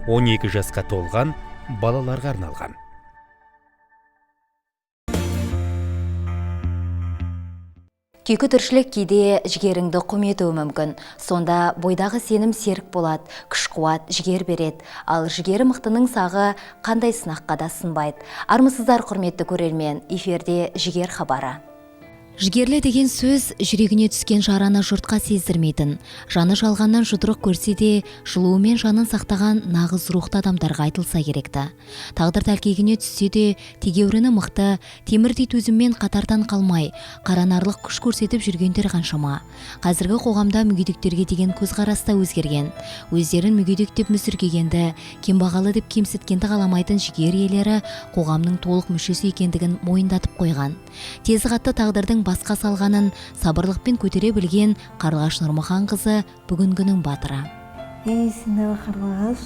12 жасқа толған балаларға арналған. Күйкі тіршілік кейде жігеріңді құм етуі мүмкін. Сонда бойдағы сенім серік болады, күш қуат, жігер береді. Ал жігері мықтының сағы қандай сынаққа да сынбайды. Армысыздар, құрметті көрермен, эфирде Жігер хабары. Жігерлі деген сөз жүрегіне түскен жараны жұртқа сездірмейтін, жаны жалғаннан жұдырық көрсе де, жылуымен жанын сақтаған нағыз рухты адамдарға айтылса керекті. Тағдыр тәлкегіне түссе де, тегеуріні мықты, темірдей төзіммен қатардан қалмай, қаранарлық күш көрсетіп жүргендер қаншама. Қазіргі қоғамда мүгедектерге деген көзқарас та өзгерген. Өздерін мүгедек деп мүсіркегенді, кембағалы деп кемсіткенді қаламайтын жігер иелері қоғамның толық мүшесі екендігін мойындатып қойған. Тезі қатты тағдырдың басқа салғанын сабырлықпен көтере білген Қарлығаш Нұрмұханқызы бүгінгінің батыры. Мен Есенбаева Қарлығаш,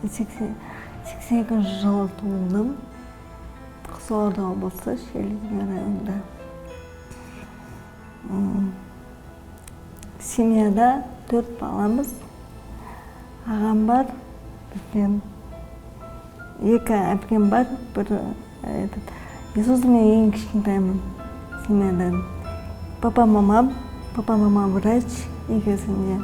82 жылы туылдым. Қызылорда облысы, Шиелі районында. Семьяда 4 баламыз. Ағам бар, үлкен. 2 әпкем бар, бір этот. Сосын мен ең кішкентаймын семьядан. Папа, мама врач, екеуісінде.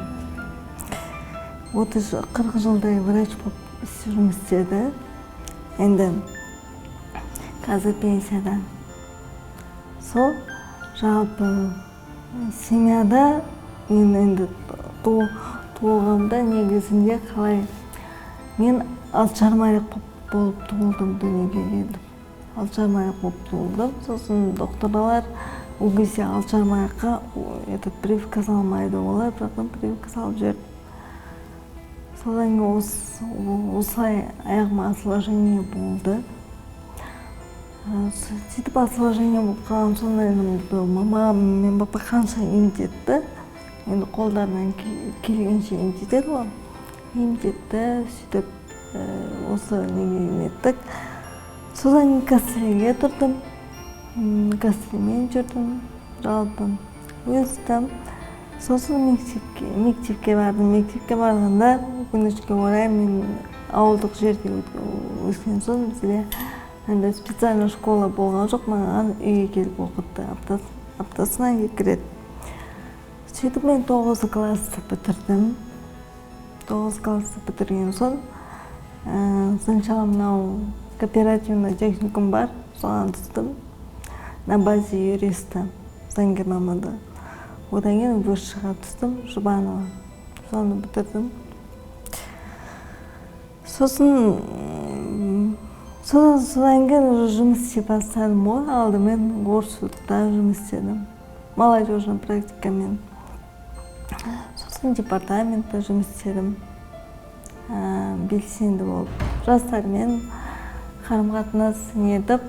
30-40 жылдай врач болып жұмыс істеді. Енді қазір пенсияда. Сол жалпы семьяда мен енді туылғанда негізінде қалай мен 6,5 айлық болып туылдым, дүниеге келдім. 6,5 айлық болып туылдым. Сосын докторлар ол кезде 6,5 айлыққа этот прививка салмайды, олар бірақ прививка салып жіберді. Содан кейін осылай аяғыма осложнение болды. Сөйтіп осложнение болып қалған соң енді мама мен папа қанша емдетті, енді қолдарынан келгенше емдетеді ғой, емдетті. Сөйтіп осы неге неттік. Содан кейін костыльге тұрдым, костыльмен жүрдім, жалпы өстім. Сосын мектепке бардым. Мектепке барғанда өкінішке орай мен ауылдық жерде өскен соң бізде енді специальный школа болған жоқ, маған үйге келіп оқытты, аптасына 2 рет. Сөйтіп мен 9 классты бітірдім. 9 классты бітірген соң сначала мынау кооперативный техникум бар, соған түстім на базе юриста, заңгер мамандығы. Одан кейін высшийға түстім, Жұбанова, соны бітірдім. Сосын содан кейін жұмыс істей бастадым ғой. Алдымен горсудта жұмыс істедім, молодежный практикамен. Сосын департаментте жұмыс істедім, белсенді болып жастармен қарым-қатынас нетіп,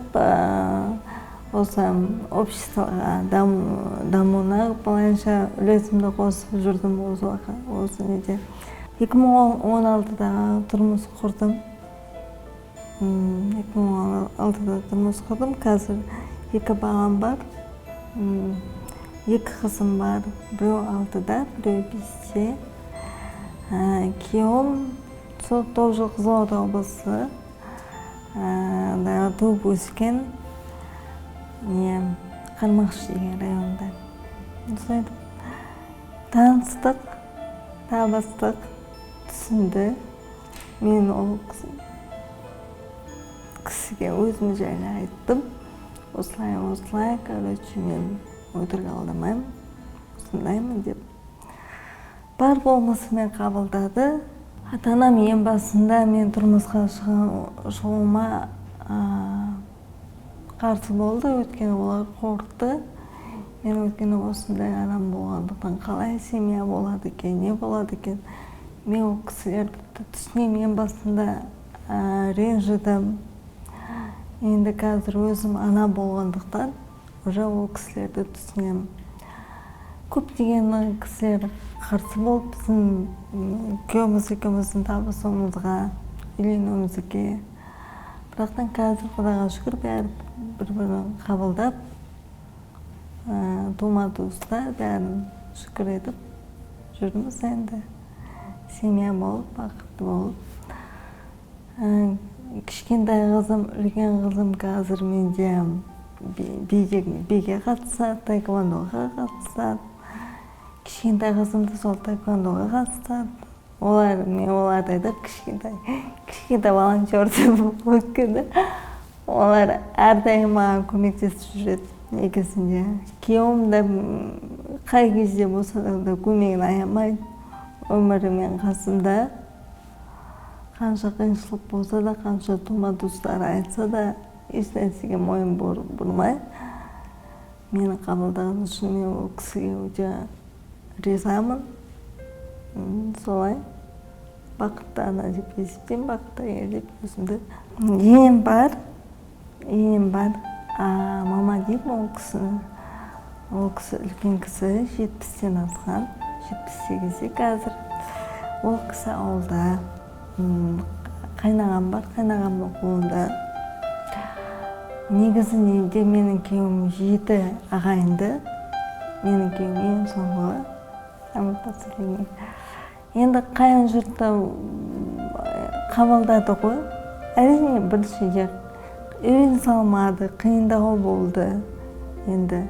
осы обществоға дамуына былайынша үлесімді қосып жүрдім осы неде. 2016-да тұрмыс құрдым. 2016-да тұрмыс құрдым. Қазір 2 балам бар, 2 қызым бар, біреу 6-да, біреу 5-те. Күйеуім сол тоже Қызылорда облысы туып өскен, Қармақшы деген районда. Сөйтіп таныстық, табыстық, түсінді. Мен ол кісіге өзім жайлы айттым. Осылай, осылай, короче, мен өтірік алдамаймын, осындаймын деп. Бар болмысымен қабылдады. Ата-анам ең басында мен тұрмысқа шығуыма қарсы болды, өйткені олар қорықты. Мен өйткені осындай адам болғандықтан қалай семья болады екен, не болады екен. Мен ол кісілерді түсінемін, ең басында ренжідім. Енді қазір өзім ана болғандықтан уже ол кісілерді түсінемін. Көптеген кісілер қарсы болып біздің күйеуіміз екеуміздің табысуымызға, үйленуімізге. Бірақтан қазір Құдайға шүкір бәрі бір-бірін қабылдап, тума туыстар бәрін шүкір етіп жүрміз енді. Семья болып, бақытты болып. Кішкентай қызым, үлкен қызым қазір менде биге қатысады, таэквондоға қатысады. Кішкентай қызым да сол таэквондоға қатысады. Олар, мен оларды айтамын, кішкентай кішкентай волонтер деп, өйткені олар әрдайым маған көмектесіп жүреді негізінде. Күйеуім де қай кезде болса да көмегін аямайды, өмірі қасымда. Қанша қиыншылық болса да, қанша тума туыстары айтса да, еш нәрсеге мойын бұрмай мені қабылдағаны үшін мен ол кісіге өте ризамын. Солай бақытты ана деп есептеймін, бақытты әйел деп өзімді. Енем бар, енем бар, мама деймін ол кісіні. Ол кісі үлкен кісі, 70-тен асқан, 78-де қазір. Ол кісі ауылда, қайнағам бар, қайнағамның қолында. Негізінде менің күйеуім 7 ағайынды, менің күйеуім ең соңғы, самый последний. Енді қайын жұртта қабылдады ғой. Әрине, біріншіде үйрене салмады, қиындау болды. Енді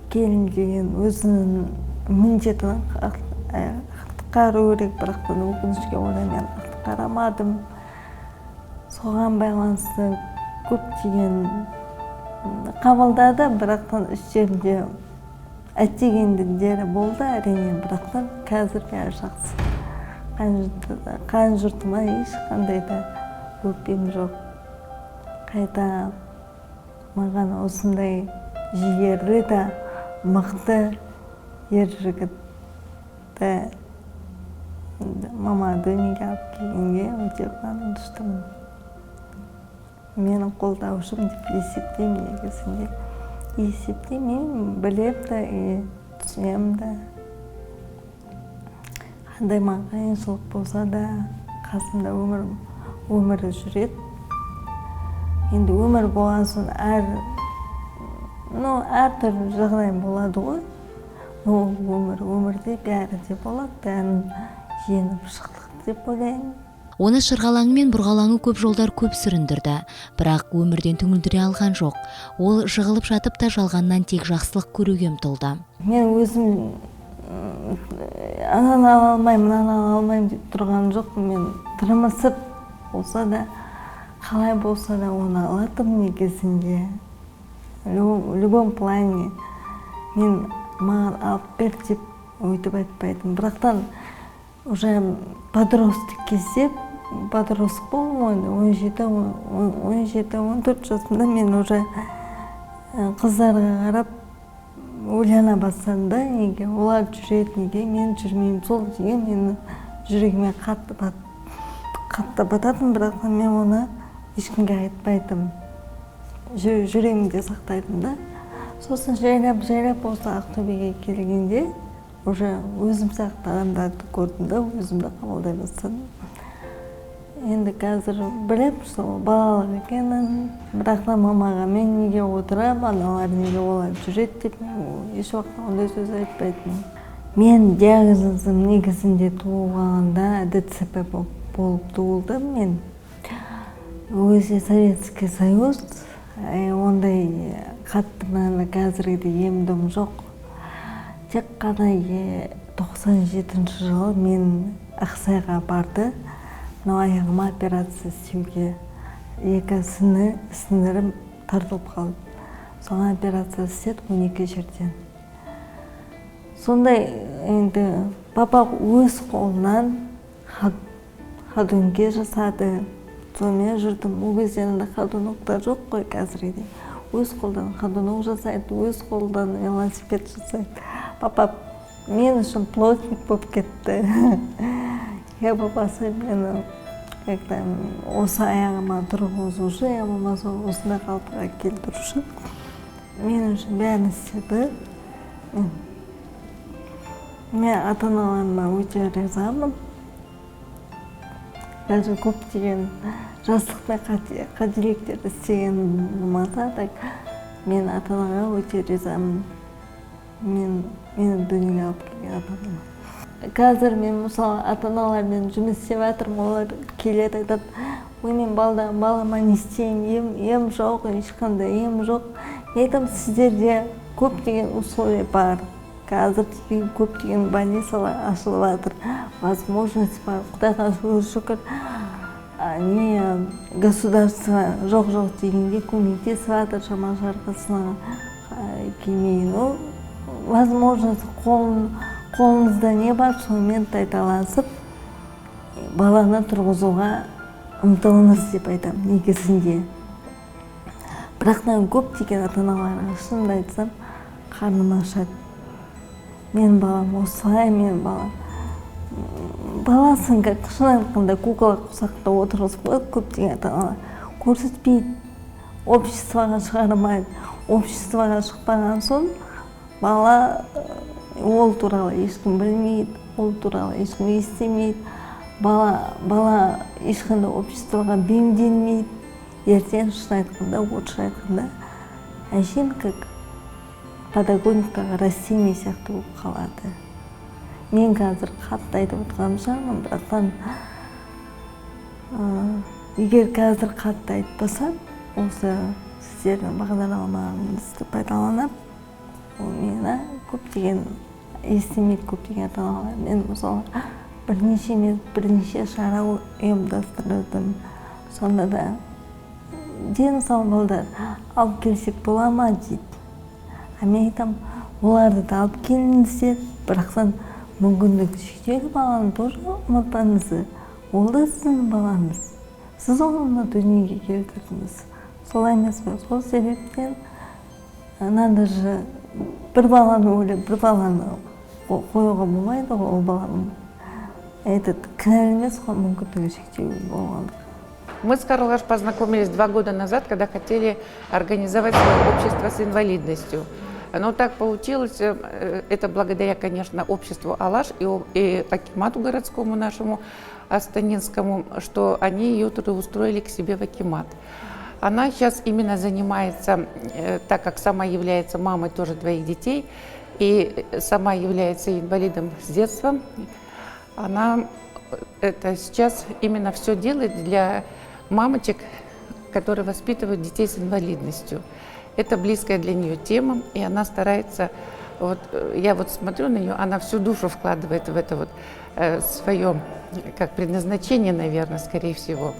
келін деген өзінің міндетін атқару керек, бірақ та өкінішке орай мен атқарамадым. Соған байланысты көптеген қабылдады, бірақтан іштерінде әттегендері болды, әрине, бірақтан қазір бәрі жақсы. Қайын жұртыма ешқандай да өкпем жоқ. Қайта маған осындай жігерлі де мықты ер жігітті мама дүниеге алып келгенге өте қуаныштымын. Менің қолдаушым деп есептеймін негізінде. Есептеймін, білемін да, түсінемін да. Қандай маған қиыншылық болса да, қасымда өмірі жүреді. Енді өмір болған соң әртүрлі жағдай болады ғой. Ол өмір, өмірде бәрі де болады, бәрін жеңіп шықтық деп ойлаймын. Оны шырғалаңы мен бұрғалаңы көп жолдар көп сүріндірді, бірақ өмірден түңілдіре алған жоқ. Ол жығылып жатып та жалғаннан тек жақсылық көруге ұмтылды. Мен өзім ананы ала алмаймын, мынаны ала алмаймын деп тұрған жоқпын. Мен тырмысып болса да, қалай болса да оны алатынмын негізінде. В любом плане мен маған алып бер деп өйтіп айтпайтынмын. Бірақтан уже подросток кезде, подросток болдым ғой, 17, 14 жасымда мен уже қыздарға қарап ойлана бастадым да, неге олар жүреді, неге мен жүрмеймін. Сол деген менің жүрегіме қатты бататын, бірақ мен оны ешкімге айтпайтынмын, жүрегімде сақтайтынмын да. Сосын жайлап жайлап осы Ақтөбеге келгенде уже өзім сияқты адамдарды көрдім да, өзімді қабылдай бастадым. Енді қазір білемін сол балалық екенін, бірақ та мамаға мен неге отырамын, аналар неге олар жүреді деп мен еш уақытта ондай сөз айтпайтынмын. Мен диагнозым негізінде туылғанда ДЦП болып туылдым мен. Өзі Советский Союз, ондай қатты мына қазіргідей ем-дом жоқ. Тек қана 97 жылы мен Ақсайға барды, мынау аяғыма операция істеуге. Екі сіңірім тартылып қалды. Соған операция істеді 12 жерден. Сондай енді папа өз қолынан ходунки жасады. Сонымен жүрдім. Ол кезде енді ходуноктар жоқ қой қазіргідей. Өз қолдан ходунок жасайды, өз қолдан велосипед жасайды. Папа мен үшін плотник болып кетті. Я папасы мені как-то осы аяғыма тұрғызушы, я болмаса осындай қалыпқа келтіруші. Мен үшін бәрін істеді. Мен ата-аналарыма өте ризамын. Даже көптеген жастықта қателіктерді істеген болмаса да, мен ата-анаға өте ризамын. Мені дүниеге алып келген ата-анама. Қазір мен, мысалы, ата аналармен жұмыс істеп жатырмын. Олар келеді, айтады: «Ой, мен балама не істеймін? Ем жоқ, ешқандай ем жоқ». Мен айтамын: «Сіздерде көптеген условия бар, қазір деген көптеген больницалар ашылып жатыр, возможность бар, Құдайға шүкір, не государство жоқ жоқ дегенде көмектесіп жатыр, шама шарқысына келмей. Ну, возможность, қолыңызда не бар, сонымен тайталасып баланы тұрғызуға ұмтылыңыз», — деп айтамын негізінде. Бірақ та көптеген ата аналарға, шынымды айтсам, қарным ашады: «Менің балам осылай, менің балам…» Баласын, как, шын айтқанда, кукла құсақта отырғызып қояды көптеген ата аналар, көрсетпейді, обществоға шығармайды. Обществоға шықпаған соң бала, ол туралы ешкім білмейді, ол туралы ешкім естімейді. Бала ешқандай обществоға бейімделмейді. Ертең, шын айтқанда, орысша айтқанда, әшейін как подоконниктағы растение сияқты болып қалады. Мен қазір қатты айтып отырған шығармын, бірақтан егер қазір қатты айтпасам, осы сіздердің бағдарламаңызды пайдаланып, ол мені көптеген естімейді, көптеген ата аналар. Мен, мысалы, бірнеше рет бірнеше шара ұйымдастырдым. Сонда да «дені сау балдар алып келсек бола ма?» дейді. А мен айтамын: «Оларды да алып келіңіздер, бірақтан мүмкіндігі шектеулі баланы тоже ұмытпаңыздар. Ол да сіздің балаңыз, сіз оны дүниеге келтірдіңіз, солай емес пе?» Сол себептен надо же бір баланы ойлап, бір баланы қоюға болмайды ғой. Ол баланың этот кінәлі емес қой мүмкіндігі шектеулі болғандықтан. Мы с Карлаш познакомились 2 года назад, когда хотели организовать свое общество с инвалидностью. Но так получилось, это благодаря, конечно, обществу «Алаш» и акимату городскому нашему, астанинскому, что они ее трудоустроили к себе в акимат. Она сейчас именно занимается, так как сама является мамой тоже двоих детей и сама является инвалидом с детства, она это сейчас именно все делает для мамочек, которые воспитывают детей с инвалидностью. Это близкая для нее тема, и она старается, вот я вот смотрю на нее, она всю душу вкладывает в это вот свое, как предназначение, наверное, скорее всего.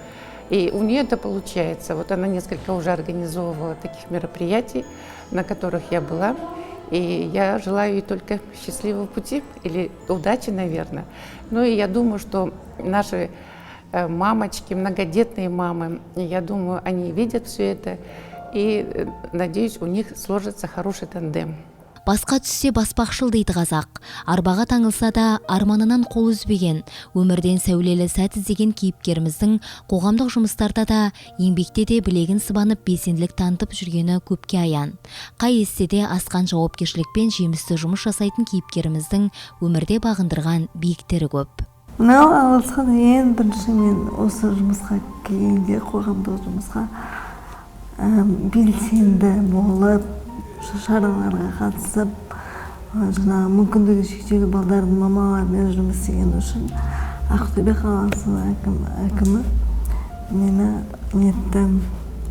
И у нее это получается. Вот она несколько уже организовывала таких мероприятий, на которых я была. И я желаю ей только счастливого пути или удачи, наверное. Ну и я думаю, что наши мамочки, многодетные мамы, я думаю, они видят все это. И, надеюсь, у них сложится хороший тандем. Басқа түссе, баспақшыл дейді қазақ. Арбаға таңылса да, арманынан қол үзбеген, өмірден сәулелі сәт іздеген кейіпкеріміздің қоғамдық жұмыстарда да, еңбекте де білегін сыбанып, белсенділік танытып жүргені көпке аян. Қай істе де асқан жауапкершілікпен жемісті жұмыс жасайтын кейіпкеріміздің өмірде бағындырған биіктері көп. Мынау алысқан ең бірінші мен осы жұмысқа келгенде, қоғамдық жұмысқа белсенді болып, шараларға қатысып, жаңағы мүмкіндігі шектеулі балдардың мамаларымен жұмыс істеген үшін Ақтөбе қаласының әкімі мені нетті,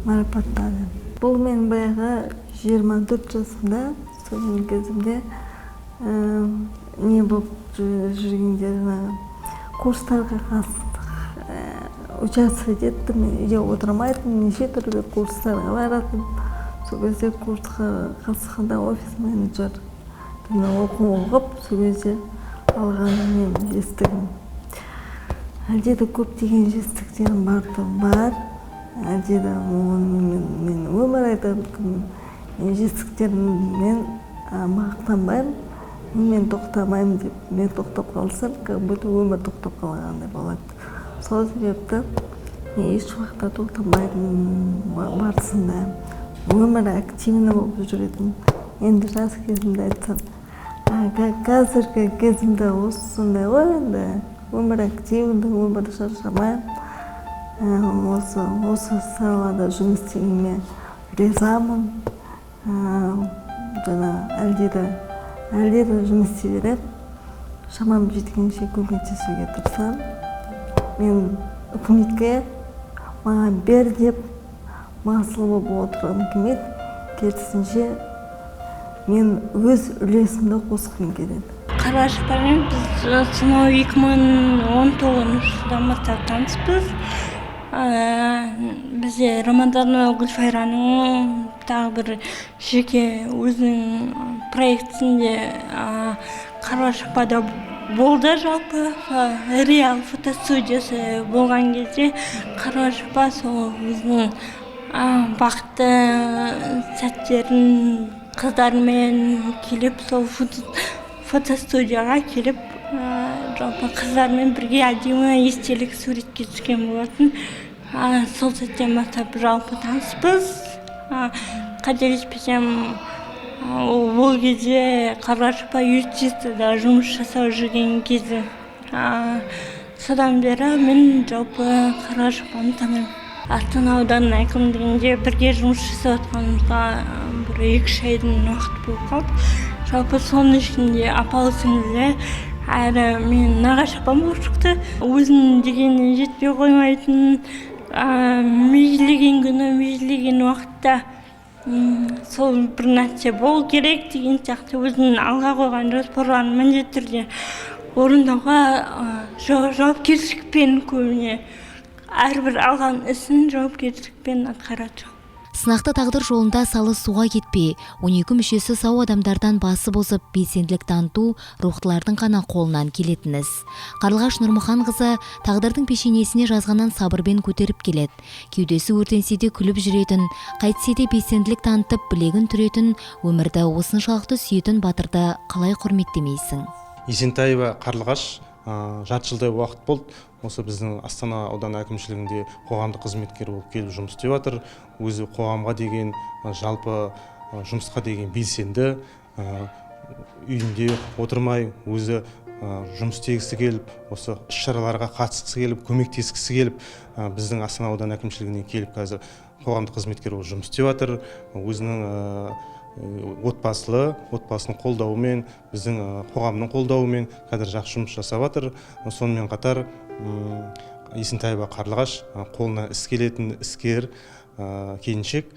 марапаттады. Бұл мен баяғы 24 жасымда, студент кезімде, не болып жүргенде, жаңағы курстарға қатыстық, участвовать еттім. Мен үйде отырмайтынмын, неше түрлі курстарға баратынмын. Сол кезде курсқа қатысқанда офис менеджер оқу оқып, сол кезде алған нем, жетістігім. Әлде де көптеген жетістіктерім бар. Әлде де оны мен өмір айтамын, мен жетістіктеріммен мақтанбаймын, мен тоқтамаймын деп. Мен тоқтап қалсам, как будто өмір тоқтап қалғандай болады. Сол себепті мен еш уақытта тоқтамайтын, барысында өмір активный болып жүретін. Енді жас кезімде айтсам, қазіргі кезімде осы сондай ғой енді, өмір активный, өмір шаршамаймын. Осы салада жұмыс істегеніме ризамын. Жаңа әлде де жұмыс істей беремін. Шамам жеткенше көмектесуге тырысамын. Мен үкіметке маған бер деп масыл болып отырғым келмейді. Керісінше, мен өз үлесімді қосқым келеді. Қарлығаш апамен біз сонау 2019 жылдан бастап таныспыз. Бізде Рамаданова Гүлфайраның тағы бір жеке өзінің проектісінде Қарлығаш апа да болды. Жалпы Реал фотостудиясы болған кезде Қарлығаш апа сол өзінің бақытты сәттерін қыздармен келіп, сол фотостудияға келіп, жалпы қыздармен бірге әдемі естелік суретке түскен болатын. Сол сәттен бастап жалпы таныспыз. Қателеспесем, ол кезде Қарлығаш апа юстицияда жұмыс жасап жүрген кезі. Содан бері мен жалпы Қарлығаш апаны танимын. Астана ауданының әкімдігінде бірге жұмыс жасап жатқанымызға бір 2-3 айдың уақыты болып қалды. Жалпы соның ішінде апалы сіңлілі әрі мен нағашы апам болып шықты. Өзінің дегеніне жетпей қоймайтын, межелеген күні, межелеген уақытта сол бір нәрсе болу керек деген сияқты өзінің алға қойған жоспарларын міндетті түрде орындауға жауапкершілікпен, көбіне әрбір алған ісін жауапкершілікпен атқарады. Сынақты тағдыр жолында салы суға кетпей, 12 мүшесі сау адамдардан басып озып, белсенділік таныту рухтылардың ғана қолынан келетін іс. Қарлығаш Нұрмұханқызы тағдырдың пешенесіне жазғаннан сабырмен көтеріп келеді. Кеудесі өртенсе де күліп жүретін, қайтсе де белсенділік танытып, білегін түретін, өмірді осыншалықты сүйетін батырды қалай құрметтемейсің? Есентаева Қарлығаш жарты жылдай уақыт болды. Осы біздің Астана ауданы әкімшілігінде қоғамдық қызметкер болып келіп жұмыс істеп жатыр. Өзі қоғамға деген, жалпы жұмысқа деген белсенді, үйінде отырмай өзі жұмыс істегісі келіп, осы іс-шараларға қатысқысы келіп, көмектескісі келіп, біздің Астана ауданы әкімшілігіне келіп қазір қоғамдық қызметкер болып жұмыс істеп жатыр. Өзінің отбасылы, отбасының қолдауымен, біздің қоғамның қолдауымен қазір жақсы жұмыс жасап жатыр. Сонымен қатар Есентаева Қарлығаш қолына іс келетін іскер келіншек,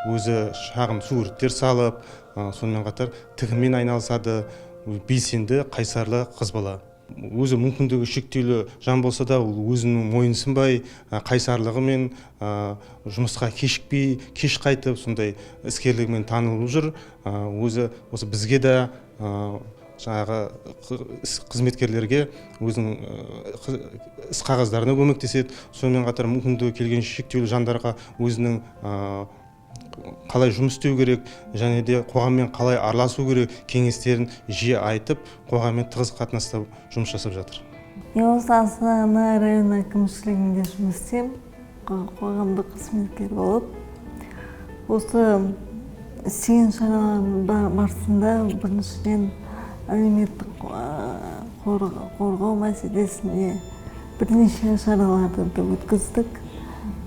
өзі шағын суреттер салып, сонымен қатар тігінмен айналысады, белсенді, қайсарлы қыз бала. Өзі мүмкіндігі шектеулі жан болса да, ол өзінің мойынсынбай, қайсарлығымен, жұмысқа кешікпей, кеш қайтып, сондай іскерлігімен танылып жүр. Өзі осы бізге де, жаңағы қызметкерлерге өзінің іс қағаздарына көмектеседі. Сонымен қатар мүмкіндігі келген шектеулі жандарға өзінің қалай жұмыс істеу керек және де қоғаммен қалай араласу керек кеңестерін жиі айтып, қоғаммен тығыз қатынаста жұмыс жасап жатыр. Мен осы Астана район әкімшілігінде жұмыс істеймін, қоғамдық қызметкер болып. Осы істеген шаралардың барысында біріншіден әлеуметтік қорғау мәселесінде бірнеше шараларды өткіздік.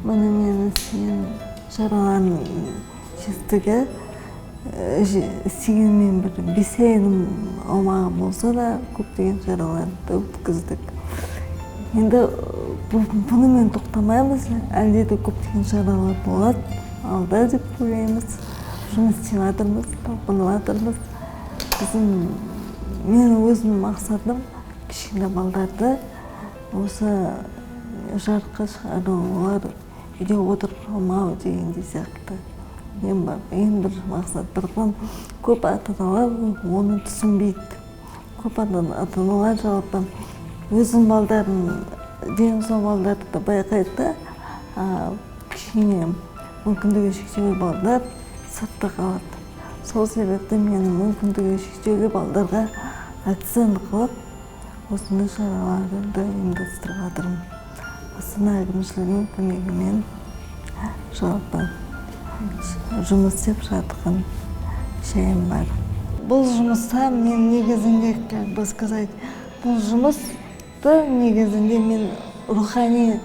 Міне, мен істеген шаралардың жетістігі, істегенмен бір 5 айдың аумағы болса да, көптеген шараларды өткіздік. Енді бұнымен тоқтамаймыз, әлде де көптеген шаралар болады алда деп ойлаймыз. Жұмыс істеп жатырмыз, талпынып жатырмыз. Менің өзімнің мақсатым кішкентай балдарды осы жарыққа шығару, олар үйде отырып қалмау дегендей сияқты. Ең бір мақсат. Бірақ көп ата-аналар оны түсінбейді. Көп ата-аналар жалпы өзінің балдарын, дені сау балдарды да байқайды да, кішкене мүмкіндігі шектеулі балдар сыртта қалады. Сол себепті менің мүмкіндігі шектеулі балдарға акцент қылып, осындай шараларды ұйымдастырып жатырмын. Астана әкімшілігінің көмегімен жалпы жұмыс істеп жатқан жайым бар. Бұл жұмыста мен негізінде, как бы сказать, бұл жұмысты негізінде мен рухани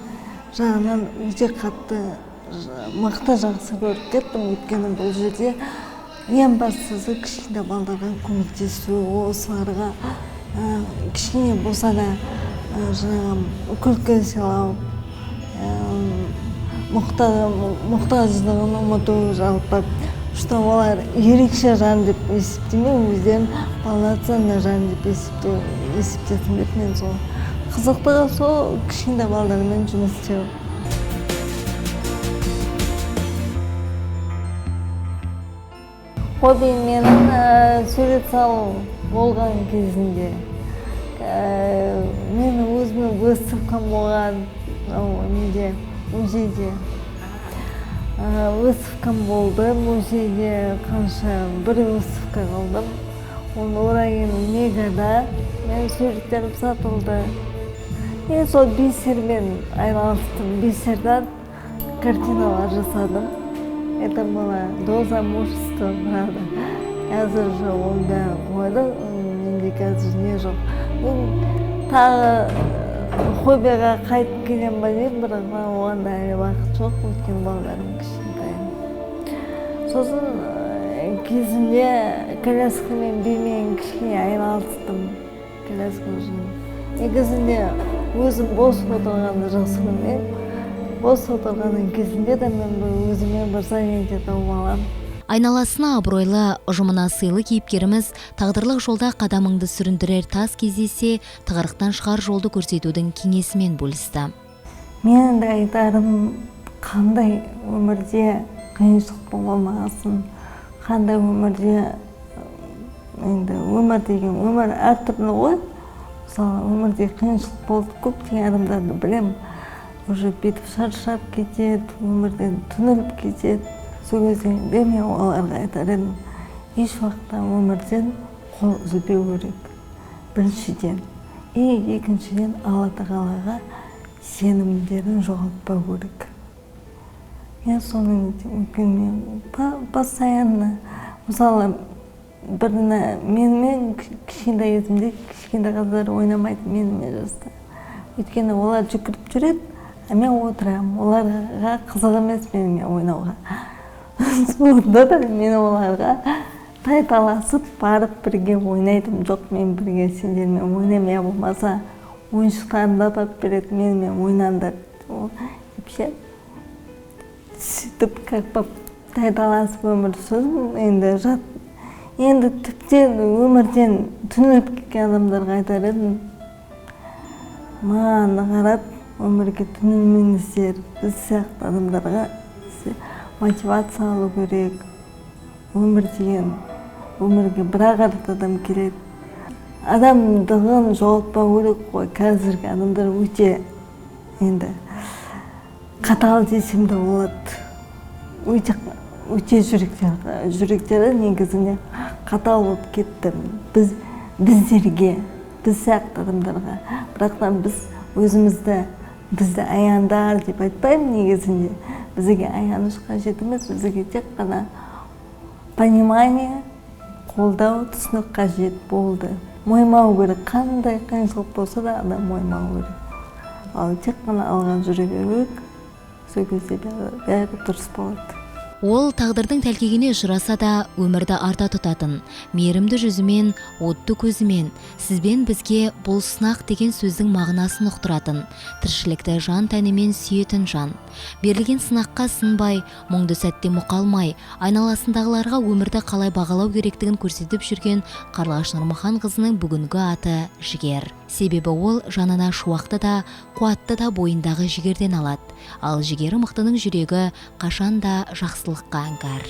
жағынан өте қатты мықты жақсы көріп кеттім. Өйткені бұл жерде ең бастысы кішкентай балдарға көмектесу, осыларға Кішкене болса да жаңағы күлкі сыйлау, мұқтаждығын ұмыту, жалпы что олар ерекше жан деп есептемей, өздерін полноценный жан деп есептесін деп мен сол қызықтығы сол кішкентай балдармен жұмыс істеу. Хоббим менің сурет салу болған кезінде. Менің өзімнің выставкам болған неде, музейде. Выставкам болды музейде, қанша бір выставка қылдым. Оны одан кейін Мегада менің суреттерім сатылды. Мен сол бисермен айналыстым, бисерден картиналар жасадым. Это было до замужества, правда. Қазір уже оның бәрін қойдым, менде қазір не жоқ. Мен тағы хоббиға қайтып келемін ба деймін, бірақ оған да әлі уақыт жоқ, өйткені балаларым кішкентай. Сосын кезінде коляскамен бимен кішкене айналыстым. Коляска үшін. Негізінде өзім бос отырғанды жақсы көрмеймін. Бос отырғанның кезінде де мен өзіме бір занятие тауып аламын. Айналасына абыройлы, ұжымына сыйлы кейіпкеріміз тағдырлық жолда қадамыңды сүріндірер тас кездессе, тығырықтан шығар жолды көрсетудің кеңесімен бөлісті. Менің де айтарым, қандай өмірде қиыншылық болмасын, қандай өмірде, енді өмір деген өмір әртүрлі ғой. Мысалы, өмірде қиыншылық болды, көптеген адамдарды білемін. Уже бүйтіп шаршап кетеді, өмірден түңіліп кетеді. Сол кезеңде мен оларға айтар едім, еш уақытта өмірден қол үзбеу керек, біріншіден. И екіншіден, Алла тағалаға сенімдерін жоғалтпау керек. Мен соны өйткені мен постоянно, мысалы, біріне менімен кішкентай кезімде кішкентай қыздар ойнамайды менімен жаста. Өйткені олар жүгіріп жүреді, а мен отырамын. Оларға қызық емес менімен ойнауға. Сонда да мен оларға тайталасып барып бірге ойнайтынмын. Жоқ, мен бірге сендермен ойнаймын, я болмаса ойыншықтарымды апарып береді, менімен ойнаңдар деп ше. Сөйтіп как бы тайталасып өмір сүрдім. Енді жат, енді тіптен өмірден түңіліп кеткен адамдарға айтар едім, маған қарап өмірге түңілмеңіздер, біз сияқты адамдарға мотивация алу керек. Өмір деген өмірге бір-ақ рет адам келеді. Адамдығын жоғалтпау керек қой. Қазіргі адамдар өте енді қатал десем де болады. Өте, өте жүректері негізінде қатал болып кетті. Біздерге, біз сияқты адамдарға. Бірақтан біз өзімізді, бізді аяндар деп айтпаймын негізінде. Бізге аяныш қажет емес, бізге тек қана понимание, қолдау, түсінік қажет болды. Мойымау керек, қандай қиыншылық болса да адам мойымау керек. Ал тек қана алға жүре беру керек, сол кезде бәрі дұрыс болады. Ол тағдырдың тәлкегіне ұшыраса да өмірді арта тұтатын, мейірімді жүзімен, отты көзімен, сізбен бізге бұл сынақ деген сөздің мағынасын ұқтыратын, тіршілікті жан тәнімен сүйетін жан. Берілген сынаққа сынбай, мұңды сәтте мұқалмай, айналасындағыларға өмірді қалай бағалау керектігін көрсетіп жүрген Қарлығаш Нұрмұханқызының бүгінгі аты Жігер. Себебі ол жанына шуақты да, қуатты да бойындағы жігерден алады. Ал жігері мықтының жүрегі қашан да жақсылыққа аңғар.